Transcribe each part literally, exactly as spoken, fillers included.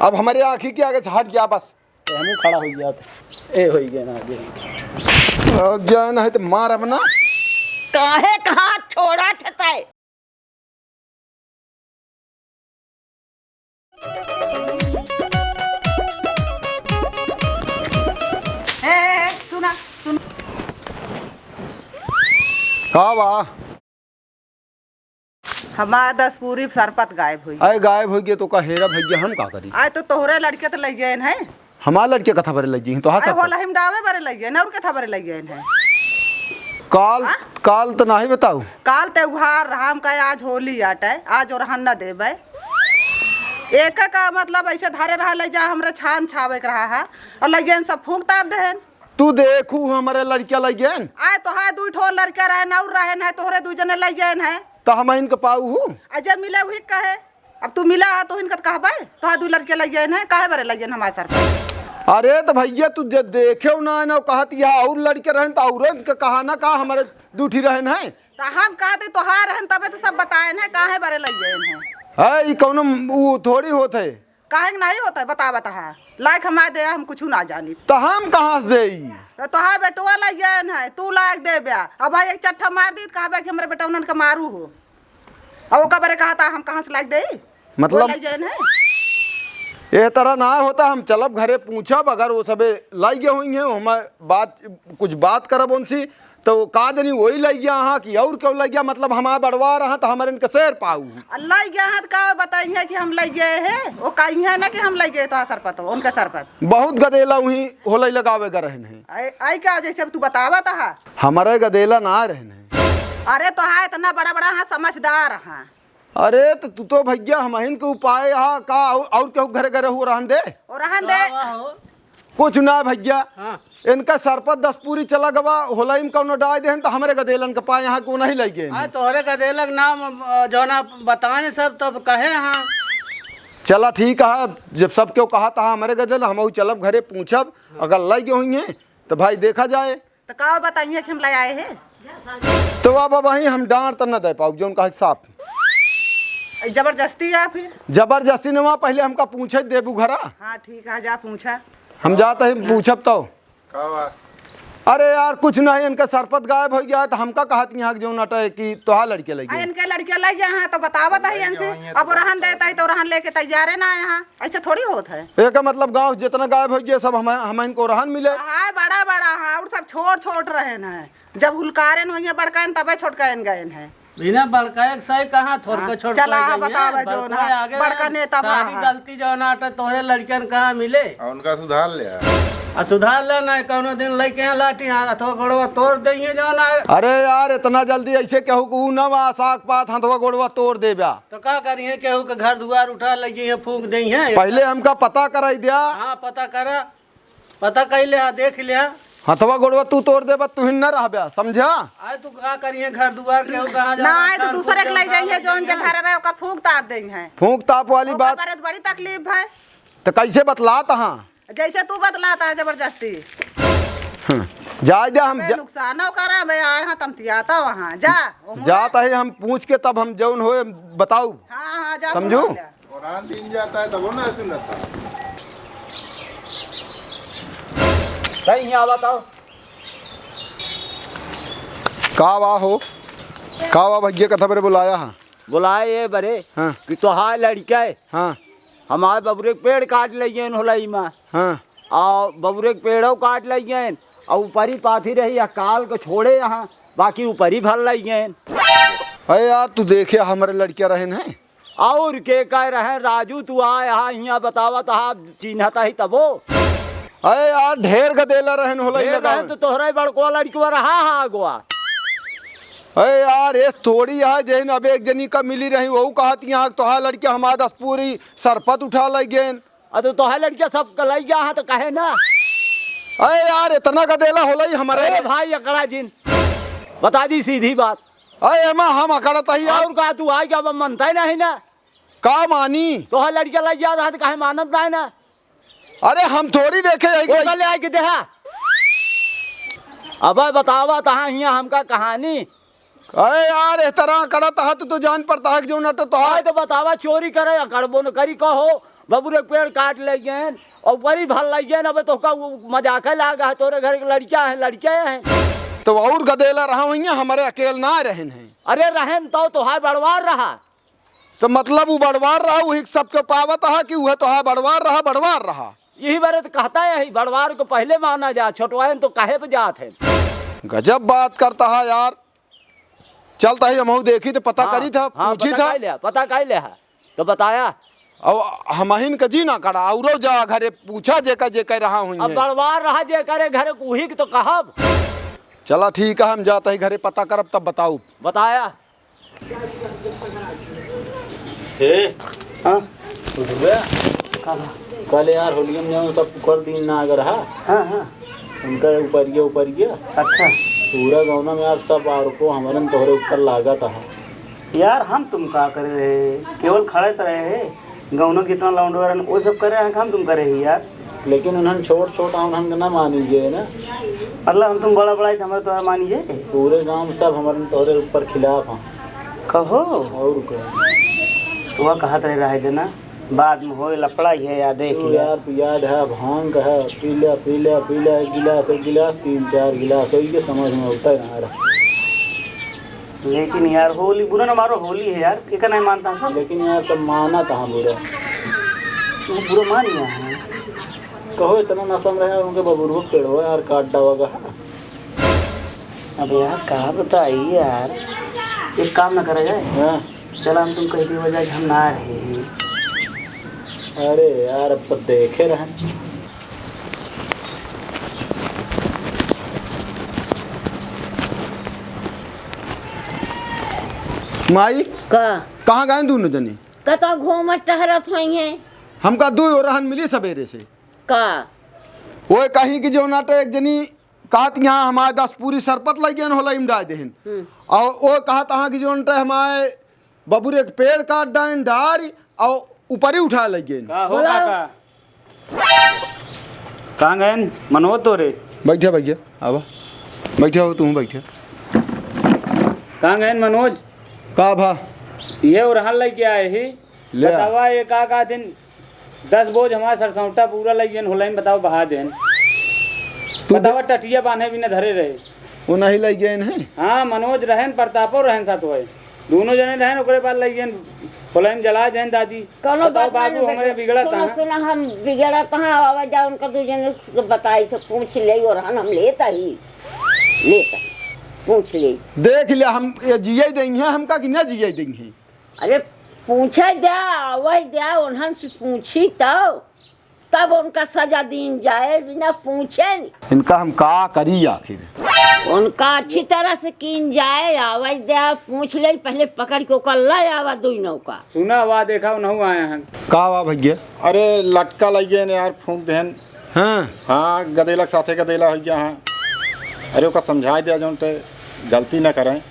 अब हमरे आँखी के आगे से हट जा बस। ए, हमहूँ खड़ा होइ जात। ए, होइ गए ना, आगे। आ, गए ना है तो मार अब ना। काहे कहा छोड़ा छताए? ए, ए, ए, सुना, सुना। का बा? हमार दस पूरी सरपत गायब होइ गई। अरे गायब होइ गई तो का हेरा भइया हम का करी? आए तो तोहरे लड़के तो लइ गए हैं। हमार लड़के कथा बरे लइ गई, तो हाँ अरे सरपत। होला हम डावे बरे लइ गए, और कथा बरे लइ गए हैं। काल, हाँ? काल तो नाही बताऊ। काल त्योहार रहा, हम कहे आज होली आटे, आज ओरहन न देबे। एक का मतलब ऐसे धरे रहा, लइ जा हमरे छान छावे के रहा है, और लइ गए सब फूंक ताप देहन। तू देखू हमरे लड़किया लइ गएन। आए तोहार दुइ ठो लड़का रहेन, और रहेन है, तोहरे दुइ जने लइ गएन है। त हम इनके पाऊ हूँ। आ जब मिले वही कहे, अब तू मिला है तो इनका कहबे, तोहार दुइ लड़के लइ गएन है, काहे बरे लइ गएन हमारे सर पर? अरे त भइया तू जे देखे ना है ना, कहत यहाँ और लड़के रहेन त और इनके कहा ना का हमरे दुइ ठी रहेन है। त हम कहते तोहार रहेन तबे तो सब बताएन है, काहे बरे लइ गएन है। है, ई कौनो उ थोड़ी होत है। काहे के नाही होत है, बता, बता, हाँ। लायक हमारे दे, हम कुछ ना जानी। त हम कहाँ से देई? त तोहार बेटवा लइ गएन है, तू लायक देब्या। अब भाई एक चट्ठा मार दी, त कहबे कि हमरे बेटवनन के मारू हो। अब ओका बरे कहा था, हम कहाँ से लायक देई? मतलब वो लइ गएन है। ए तरह ना होता, हम चलब घरे पूछब, अगर वो सबे लइ गए होइहैं, हम बात, कुछ बात करब उनसे, तो का जनी वही लइ गया हाँ कि और क्यों लइ गया? मतलब हमार बड़वा रहा तो हमारे इनके शेर पाऊ। आ लइ गया हाँ तो का बताइहैं कि हम लइ गए हैं? वो कहिहैं ना कि हम लइ गए तो सरपत, उनके सरपत। बहुत गदेला वहीं होलई लगावे ग रहन हैं। आई, आई का जैसे अब तू बतावत हा? हमारे गदेला ना रहन हैं। अरे तो हाँ इतना बड़ा बड़ा हाँ समझदार हाँ। अरे तो तू तो भइया हमहिन के उपाय हा का? और, और केहू घरे घरे हो रहन दे। ओ रहन दे। का हुआ हो? कुछ ना भइया। हाँ। इनका सरपत दस पूरी चला गवा, होलई में कौनो डाय देहन त हमरे गदेलन के पाए यहाँ को नहीं लइ गए। आ, तोहरे गदेलक नाम, अ, जौना बताने सब तब कहे हाँ। चला ठीक है, जब सब केहू कहा त हमरे गदेल, हमहू चलब घरे पूछब, अगर लइ गए होइहैं त भाई देखा जाए। त का बताइए कि हम लइ आए हैं? तो अब, अब वहीं हम डांट त न दे पाऊ, जौन कहे साफ। जबरदस्ती या फिर? जबरदस्ती न हुआ, पहले हमका पूछे देबू घरा। हाँ ठीक है, जा पूछा। हम जात ही पूछब तो। का बा? अरे यार, कुछ नहीं, इनका सरपत गायब होइ गया है, त हमका कहत यहाँ के जौन अटे कि तोहार लड़के लइ आ, गए। इनके लड़के लइ गए हैं, तो बतावत है इनसे। अब रहन देता है, तो रहन लेके तैयार है ना यहाँ, ऐसे थोड़ी होत है। एका मतलब गाँव जितना गायब होइ गया, सब हम, हम इनको रहन मिले। हाँ, बड़ा बड़ा, हाँ, और सब छोट छोट रहेन है। जब हुलकारेन होइहैं बड़काएन, तबे छोटकाएन गएन है। बिना बड़काए के सही कहाँ, थोड़का हाँ, छोटका चला, गई है, बतावे जो बड़का ना, आगे बड़का रहे, नेता बा, सारी हाँ। गलती जौन आटे तोहरे लड़कन कहाँ मिले। आ उनका सुधार ले आ। आ सुधार ले ना, कौनो दिन लइके यहाँ लाठी, हाँ, अथवा गोड़वा तोड़ देइहैं जौन आए। अरे यार, इतना जल्दी ऐसे केहू को ऊ ना वा, साग पात हथवा गोड़वा तोड़ देब्या। तो का करिहैं, केहू के घर दुआर उठा लइ जइहैं, फूंक देइहैं। पहले हमका पता कराई द्या। हाँ, पता करा। पता कइ लिहा, देख लिहा। हथवा गोड़वा तू तोड़ देबा, तू ही न रहब्या, समझा? आए तू का करिहैं, घर दुआर केहू कहाँ ना जाना, आए तो दूसरे के लइ जाइहैं, जौन जथारे रहे, ओका फूंक ताप देइहैं। फूंक ताप वाली ओका बात। करे तो बड़ी तकलीफ है। तो कैसे बतलात हाँ? जैसे तू बतलाता है जबरदस्ती। हम्म, जाए दे हम बे जा- नुकसान न करा बे, आए हाँ तमतियाता वहाँ, जा, ओमरा। जात है हम पूछ के तब हम जौन होए बताऊ। हाँ, हाँ, जा समझू? तू जा। ओरहन दिन जाता है तब ना सुनता। तई यहाँ बताओ। का वा हो? का वा भइया, कथा बरे बुलाया हा? बुलाए ये बरे हाँ। कि तोहार लड़िका है। हाँ। हमारे बबुरे के पेड़ काट लइगेन होलई मा। हाँ। आ बबुरे के पेड़ो काट लइगेन। आ ऊपरी पाथी रही, या काल के छोड़े यहाँ, बाकी ऊपरी भर लइगेन। अरे यार, तू देखे, हमरे लड़िका रहेन है। और के कह रहे हैं, राजू, तू आ यहाँ, हियाँ बतावत हा, चिन्हत ही तबो। अरे यार, ढेर गदेला रहेन होलई ढेर लगावे। रहेन तो तोहरा ही बड़को लड़िकवा रहा हा अगवा। अरे यार, ये थोड़ी है, जेहन अब एक जनी का मिली रही, वहू कहत यहाँ तोहार लड़िका हमार दस पूरी सरपत उठा लइगेन। अ तो तोहार लड़िका सब लइगा हा तो कहे ना। अरे यार, इतना गदेला होलई हमरे अरे में। भाई, अकड़ा जिन, बता दी सीधी बात। अरे एमा हम अकड़त ही यार। और का तू आई क्या, अब मनता ही नहीं ना। का मानी? तोहार लड़िका लइगा हा तो कहे मानत नहीं ना। अरे हम थोड़ी देखे यही ओका गई। ले आके देहा। अब बतावा तहाँ हियाँ हमका कहानी। अरे यार, एह तरह करत ह, तू तो जान पड़त ह कि जौन अट तोहार। अरे तो बतावा, चोरी करे, अकड़बो न करी, कहो, बबुरे के पेड़ काट लइ गएन, अउ बड़ी भल लइ गएन, अब तोहका उ मजाक लाग ह, तोरे घर के लड़िका ह, लड़िका ह। तो अउर गदेला रहा हुइहैं, हमरे अकेल नाहीं रहेन हैं। अरे रहेन तो तोहार बड़वार रहा। तो मतलब उ बड़वार रहा, उही सबके पावत ह कि उहे तोहार बड़वार रहा, बड़वार रहा। यही बारे तो कहत ह, यही बड़वार को पहिले माना जा, छोटवाइन तो काहे पे जात ह। गजब बात करत ह यार। चलत ही हमहू देखित ह, पता हाँ, करित ह, हाँ, पूछित ह। पता कइ ले, पता कइ ले ह, तो बताया। अब हमहिन क जी न करा, अउरो जा घरे पूछा जेका जेका रहा हुइहैं। अब बड़वार रहा जेकरे घरे, उही के तो कहब। चला ठीक ह, हम जात ही घरे पता करब तब बताउब। बताया। ए, हाँ। बुढ़वा, का बा? कल यार होलिया में जौन सब पुकर दीन ना अगर हा, हाँ, हाँ। उनका ऊपरिया, ऊपरिया। अच्छा। पूरा गौना में यार सब आर को हमरन तोहरे ऊपर लागत ह। यार हम तुम का करे रहे, केवल खड़े त रहे हैं। गौनों के इतना लौंडो रहन, वो सब करे हैं, हम तुम करे ही यार। लेकिन उन्हन छोट छोट आ, उन्हन के ना मानी जे ना। मतलब हम तुम बड़ा बड़ा ही तो हमारे तोहरा मानी जे। पूरे गांव में सब हमारे तोहरे ऊपर खिलाफ हैं। कहो। और कहो। तो वह कहत रहे, रहे देना, बाद में होए लफड़ा ही है, या देख तू लिया। यार, तू याद है, भांग है, पी ले, पी ले, पी ले, एक गिलास, एक गिलास, तीन चार गिलास, तो ये समझ में उठता है ना रहा। लेकिन यार, होली बुरा ना मारो, होली है यार, एका नहीं मानता सब। लेकिन यार, सब मानत ह बुरा। वो बुरा मान गया है। कहो, इतना नशा में रहे, उनके बबुरवा पेड़वा यार काट डावा गा। अब यार, का बताई यार, एक काम ना करा जाए? हाँ। चला, हम तुम कह दिया जाए कि हम ना रहे। अरे यार, अब तो देखे रहे। माई, का? कहाँ गए दुनो जनी? कतौ घूमत टहरत होइहैं। हमका दुइ ओरहन मिली सबेरे से। का? ओए कहीं कि जौन अटे एक जनी कहत यहाँ हमारे दस पूरी सरपत लइ गएन होलई में डाइ देहन। हम्म। अउर ओ कहत अहाँ कि जौन अटे हमारे बबुरे के पेड़ काट डाइन डारी अउर ऊपरी उठा लइ गएन। का हो बोला। काका? कहाँ गएन मनोज तोरे? बैठा भइया, आवा। बैठा हो, तू बैठा। कहाँ गएन मनोज? का भा? ये ओरहन लइके आए ही। ले आ। बतावा, ये का, का दिन दस बोझ हमार सरसौटा पूरा लइ गएन, होलई में बतावा बहा देन। तू बतावा, दे- टटिया बान्हे बिना धरे रहे। वो नहीं लइ गएन हैं? हाँ, मनोज रहेन, प्रतापो रहेन साथ होए। दुनो जने रहेन, ओकरे बाद लइ गएन, होलई में जला देन दादी। कौनो बतावा, बात बाबू नहीं, हमरे बिगड़त सुनो, हैं। सुनो, हम बिगड़त हैं, आवा जा उनका दू जने से बताई थे, पूछ ले, ओरहन हम लेत ही, लेत ही, पूछ ले। देख ले, हम ये जिए देइहैं, हमका कि ना जिए देइहैं? अरे पूछे द्या, आवै द्या, उन्हन से पूछी तब, तब उनका सजा दीन जाए, बिना पूछे नहीं। इनका हम का करी आखिर? उनका अच्छी तरह से कीन जाए, आवै द्या, पूछ ले, पहले पकड़ के ओकर लै आवा दुइनौ का। सुना हुआ, देखा, उन्हू आया हैं। का हुआ भइया? अरे लटका लइ गएन यार, फूंक देहन। हाँ। हाँ, गदेला के साथे गदेला होइ गया। हाँ, अरे ओका समझाइ द्या, जौन ते गलती न करें।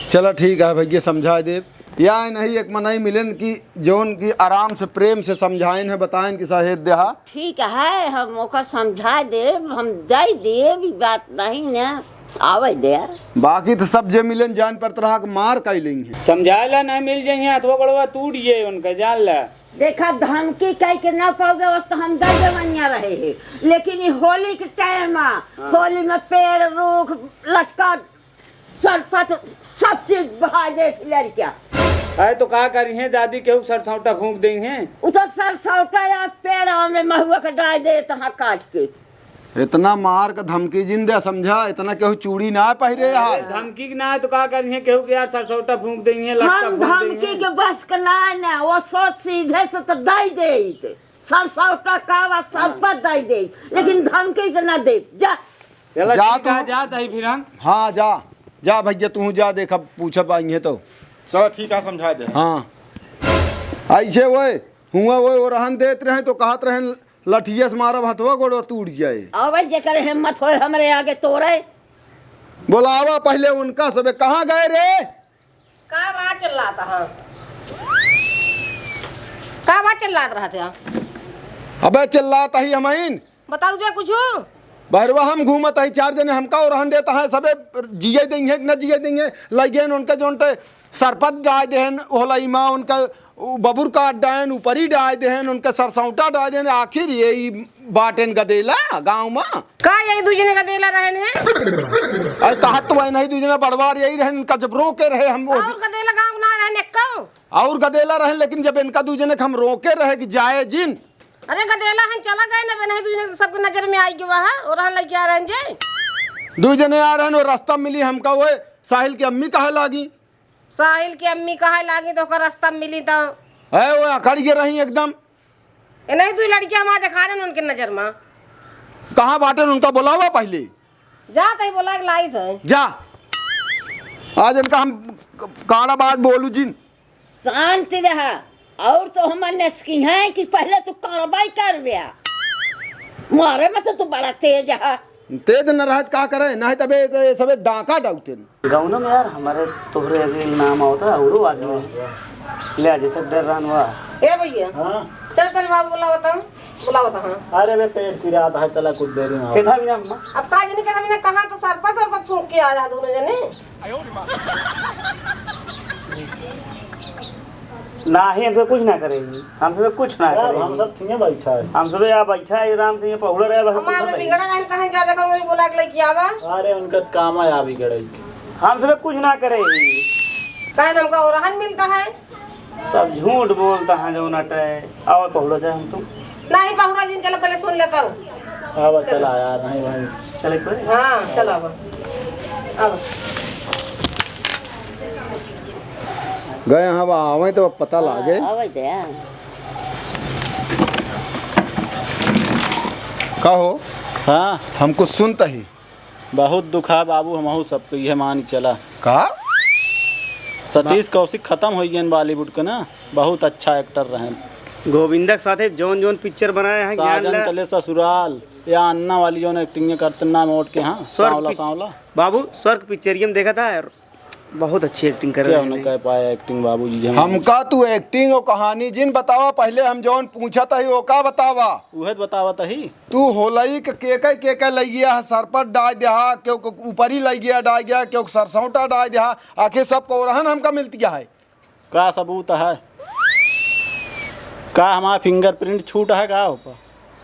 चला ठीक है भइया, समझाइ देब। या नहीं, एक मनई मिलेन कि जौन कि आराम से, प्रेम से समझाइन है, बताइन कि सहेद देहा। ठीक है, हम ओका समझाइ देब, हम दइ देब, ई बात नहीं न आवै द्या। बाकी तो सब जे मिलेन जान पर तरह के मार कइ लेइहैं। समझाए ला नहीं मिल जाइहैं, हथवा गोड़वा टूट जाए उनका, जान ला। देखा, धमकी कइ के न पावे, वो तो हम दइ देवनिया रहे हैं, लेकिन ई होली के टाइम में, हाँ। होली में पेड़, रूख, लटका, सरपत सब चीज बहा देत लड़किया। अरे तो का करिहैं दादी, केहू सरसौटा फूंक देइहैं। उ तो सरसौटा या पेड़ में महुआ के डाल देत हैं काट के। इतना मार के धमकी जिन द्या समझा, इतना केहू चूड़ी ना पहिरे अरे है। धमकी के ना है तो का करिहैं, केहू के यार सरसौटा फूंक देइहैं, लटका हम फूंक धमकी देइहैं। के बस के ना है ना, वो सोच सीधे से तो दइ देइत। सरसौटा का बा, सरपत दइ देइत, लेकिन धमकी से ना देइत। जा। चला जा ठीक है, तू। जात ही फिर हम। हाँ, जा, जा भइया, तू जा, देख, अब पूछब आइहैं तो। चला ठीक है, समझाइ दे। हाँ, अइसे वोए, हुआ वोए, ओरहन देत रहें तो कहत रहें, लठिया से मारब, हथवा गोड़वा टूट जाए। अबे जेकर हिम्मत होए हमरे आगे तोरे। बोलावा पहिले उनका सबे, कहाँ गए रे? का बात चिल्लात ह? का बात चिल्लात रहत ह? अबे चिल्लात ही हमइन। बताऊ बे कुछु? बहरवा हम घूमत हई, चार जने हमका ओरहन देत हैं, सबे जिए देइहें कि न जिए देइहें। लइगेन उनके जौन ते सरपत डाय देहेन, होलई मा उनका उ बबुर काट डायन, ऊपरी डाय देहेन, उनका सरसौटा डाय देहेन। आखिर यही बाटेन गदेला गाँव मा। का यही दुइ जने गदेला रहेन हैं? अरे कहत तो वही नहीं, दुइ जने बड़वार यही रहेन, इनका जब रोके रहे हम वो। और गदेला गाँव ना रहेन एक्को? और गदेला रहेन, लेकिन जब इनका दुइ जने के हम रोके रहे कि जाए जिन, अरे गदेला हन चला गए ना, नहीं दुइ जने सबके नजर में आई गवा है, ओरहन लइके आ रहेन जे। दुइ जने आ रहेन, वो रास्ता मिली हमका, वो साहिल की अम्मी कहे लागी। साहिल की अम्मी कहे लागी तो ओकर रास्ता मिली तो। है वो अकड़ के रही एकदम। ए नहीं, दुइ लड़कियाँ हमार देखा रहेन उनके नजर मा। कहाँ बाटेन उनका, बोलावा पहले। जा तई बोला के लाई थे। जा। आज इनका हम काड़ा बात बोलू जिन। शांत रहा। और तो हमार नसकी हैं कि पहले तू कार्रवाई कर बया। मारे में तो तू बड़ा तेज है। तेज न रहत का करे, नहीं तबे तो ये सबे डाका डाउते न। गाँव में यार हमारे तोहरे अभी नाम आवता, औरो आदमी है। ले आ, जैसे डर रहन हुआ। ए भैया, हाँ। चल, चल बाबू, बुलावत हम, बुलावत हम। अरे बे, पेट पिरात है, चला कुछ देरी में आओ। केधा भी ना अम्मा। अब का जनी के हमने कहा तो सरपत, सरपत फूंक के आ जा दोनों जने। नाही, हमसे कुछ ना करेगी, हमसे कुछ ना अब करेगी। हम सब ठीक है, बैठा है। हम सब यहाँ बैठा है, आराम से ये पहुड़ा रहे, बस हमारे कुछ नहीं। बिगड़ा नहीं, कहाँ जा देखो, वही बोला के लेके आवा। अरे उनका काम है, आ बिगड़े। हमसे कुछ ना करेगी। काहे हमका ओरहन मिलता है? सब झूठ बोलता है जौन अटे। आओ पहुड़ा जाए हम तुम। नहीं पहुड़ा जिन, चलो पहले सुन लेता हूँ। अब चला यार, नहीं भाई। चले कोई? हाँ, चलो अब। अब। गए हैं, अब आवे तो पता लागे। आवे दे। का हो? हाँ। हम कुछ सुनता ही। बहुत दुखा बाबू, हमहू सबके इहे मान के चला। का? सतीश कौशिक खतम होइ गएन बॉलीवुड के ना, बहुत अच्छा actor रहेन। गोविंदा के साथे जौन जौन picture बनाए हैं, ज्ञान साजन ला। चले ससुराल, या अन्ना वाली जौन acting करते ना मोट के, हाँ, स्वर्ग सांवला, पिच-, सांवला। बाबू, स्वर्ग पिक्चरिया में देखा था यार, बहुत अच्छी acting कर रहे हैं। कह पाए acting बाबू जी, हम हमका तू acting और कहानी जिन बतावा, पहले हम जौन पूछत ही, वो का बतावा? उहे तो बतावत ही। तू होलई के, के के, के के लइ गया है, सरपत डाय दिया, केहू के ऊपरी लइ गया, डाय गया, केहू के सरसौटा डाय दिया, आखिर सब को ओरहन हमका मिलती है। का सबूत है? का हमारा fingerprint छूट है का ऊपर?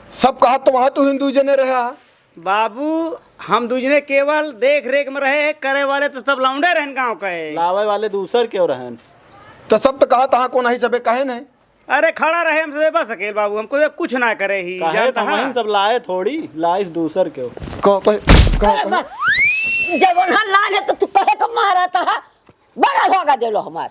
सब कहा तो वहाँ तू हिंदू जने रहा। बाबू, हम दुइ जने केवल देख रेख में रहे, करे वाले तो सब लौंडे रहन गाँव के। लावे वाले दूसर केव रहन? तो सब तो कहा तहाँ को नहीं सबे कहे नहीं। अरे खड़ा रहे हम सबे बस अकेल बाबू, हमको ये कुछ ना करे ही, काहे जानता तो है? वहीं सब लाए थोड़ी, लाइस दूसर केव। कहो, कहो, कहो, अरे कहो। बस, जब उन्हें लाने तो तू कहे को मारा था, बड़ा धोखा देलो हमार।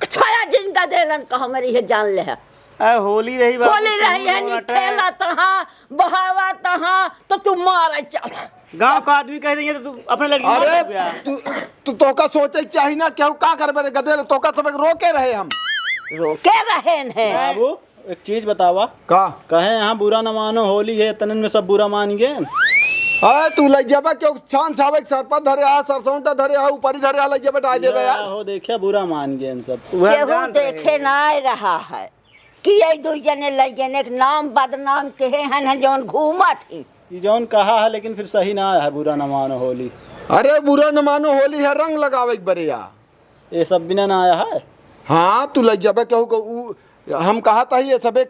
छोरा जिनका देलन का हमारी ये जान ले है। अरे होली रही बाबू, होली रही है, नी खेला तहाँ, बहावा तहाँ, तो तू मारा चल। गाँव का आदमी कह देंगे तो तू अपने लड़की मार अरे, दे यार। तू, तू तोहका सोचे चाही ना, केहू का करबे रे गदेल, तोहका सब रोके रहे हम। रोके रहे हैं। बाबू, एक चीज बतावा। का? कहे यहाँ बुरा न मानो, होली है, इतने में सब बुरा मान गए। अरे तू लइ जाबे, केहू छान छावे के सरपत धरे आ, सरसौंटा धरे आ, ऊपरी धरे आ, लइ जाबे, डाल देबे यार। हो देखिया, बुरा मान गए सब। वह केहू जानत रहे। देखे ना रहा है कि ये दू जने लइ गए, एक नाम बदनाम केहे हैं, हैं जौन घूमत ही। ई जौन कहा है, लेकिन फिर सही ना है, बुरा न मानो होली। अरे बुरा न मानो होली है, रंग लगावे के बरे आ। ये सब बिना ना आया है। हाँ, तू लइ जाबे केहू को, ऊ, हम कहा था ये सबे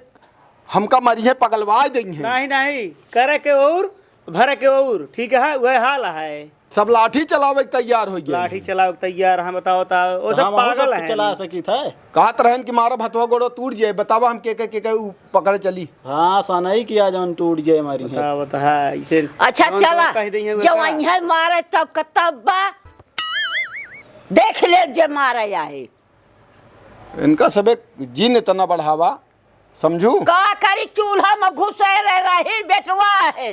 हमका मरिहे पगलवाए देइहे। नहीं, नहीं, करे के और, भरे के और, ठीक है, वह हाल है। सब लाठी चलावे के तैयार होइ गए। लाठी चलावे के तैयार हैं, बताओ, बताओ, वो तो सब हम पागल सब हैं। चला सकी था। कहत रहन कि मारा भतवा गोड़ो टूट जाए, बतावा हम के, के, के, के ऊ पकड़े चली। हाँ, सनई किया जौन टूट जाए मारी है। बताओ, बताओ, हाँ, इसे अच्छा, जौन चला, कह देइहे, वो जब का? अइहे मारे तब का तब बा, देख ले जे मारे आए। इनका सबे जिन इतना बढ़ावा, समझू? का करी, चूल्हा में घुसे रहे रही बेटवा है।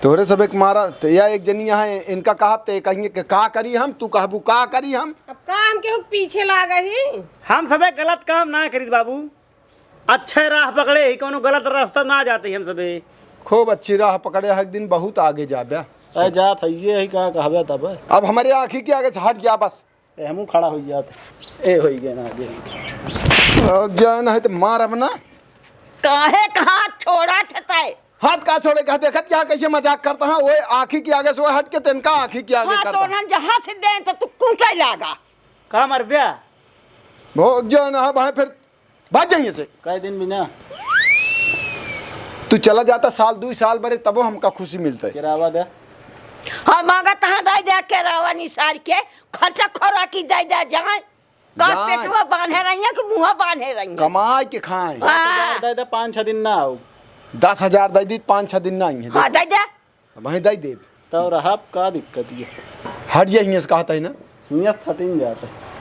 तोहरे सबे के मारा, तो या एक जनी यहाँ है, इनका कहब ते कहेंगे कि का करी हम, तू कहबू का करी हम? अब का हम केहू के पीछे लागे ही? हम सबे गलत काम ना करी बाबू, अच्छे राह पकड़े ही, कोनो गलत रास्ता ना जाते ही हम सबे। खूब अच्छी राह पकड़े, हर दिन बहुत आगे जाबे। अरे जात है ये ही का कहबे तब। अब हमारे आँखी के आगे से हट जा बस। ए, हमहू खड़ा होइ जात। ए, होइ गए ना आगे। आ, गया ना है तो मार अब ना। काहे कहाँ छोड़ा छताए? हाथ का छोड़े, कहा देखत यहाँ कैसे मजाक करता है, वो आँखी के आगे से वो हट के तेनका आँखी के आगे हाँ, करता तो है। उन्हन जहाँ से दें तो तू कूटे लागा। का मर ब्या? भोग जो ना भाई फिर भाग जाइए से। कई दिन बिना। तू चला जाता साल दुई साल बरे तबो हमका खुशी मिलता है। किरावा दे। हाँ, मांगत हाँ दे दे किरावा निसार के, खर्चा खोराकी दे दे जाए। का जाए। पेटवा बांधे रहिए कि मुँह बांधे रहिए? कमाई के खाए। हाँ। दस हजार दे दे, पाँच छह दिन ना आओ। दस हजार दे दी, पाँच छह दिन ना आई है। हाँ, दे दे। अब वहीं दे देब। तो रहब का दिक्कत ये? हट जाए हियाँ से कहता है ना। हियाँ से हटिन जाता है।